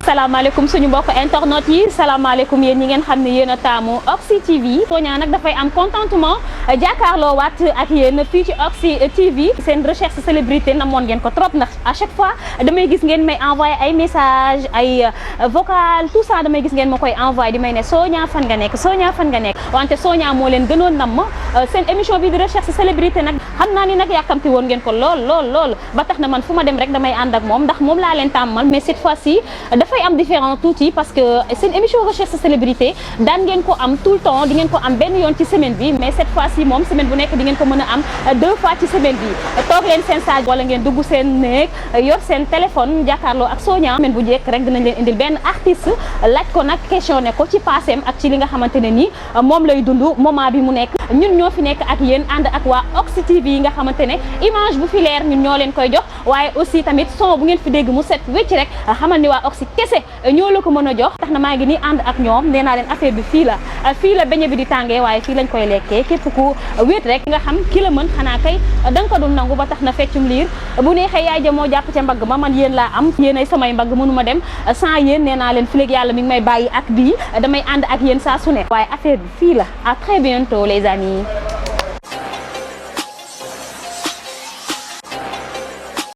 salaamaaleykum suñu mbokk internet yi salaamaaleykum yéen ñi ngeen xam ne yéen a taamu Oxy TV Sonia nag dafay am contentement jàkkaarloo waat ak yéen fii ci Oxy TV seen recherche célébrité namoon ngeen ko trop ndax à chaque fois damay gis ngeen may envoyé ay message ay vocal tout ça damay gis ngeen ma koy envoyé di may ne Sonia fan nga nekk Sonia fan nga nekk wante Sonia moo leen gënoon nam seen émission bi di recherche célébrité nag xam naa ni nag yàkkamti woon ngeen ko lool ba tax na man fu ma dem rek damay ànd ak moom ndax moom laa leen tàmmal mais cette fois-ci dafay am différent tuuti parce que seen émission recherche célébrité daan ngeen ko am tout le temps di ngeen ko am benn yoon ci semaine bi mais cette fois-ci moom semaine bu nekk di ngeen ko mën a am 2 fois ci semaine bi toog leen seen saaj wala ngeen dugg seen néeg yor seen téléphone jàkkaarloo ak Sonia semaine bu jekk rek dinañ leen indil benn artiste laaj ko nag questionné ko ci passeem ak ci li nga xamante ne nii moom lay dund moment bi mu nekk ñun ñoo fi nekk ak yéen ànd ak waa Oxy TV yi nga xamante ne image bu fi leer ñun ñoo leen koy jox waaye aussi tamit son bu ngeen fi dégg mu set wécc rek xamal ni waa Oxy kese ñoo la ko mën a jox tax na maa ngi nii ànd ak ñoom nee naa leen affaire bi fii la beñe bi di tàngee waaye fii lañ koy lekkee képp ku wéet rek nga xam ki la mën xanaa kay da nga ko dul nangu ba tax na feccum liir bu neexee yaay ja moo jàpp ca mbagg ma man yéen laa am yéen ay samay mbagg mënuma dem sans yéen nee naa leen fileeg yàlla mi ngi may bàyyi ak bii damay ànd ak yéen saa su ne waaye affaire bi fii la à très bientôt les amis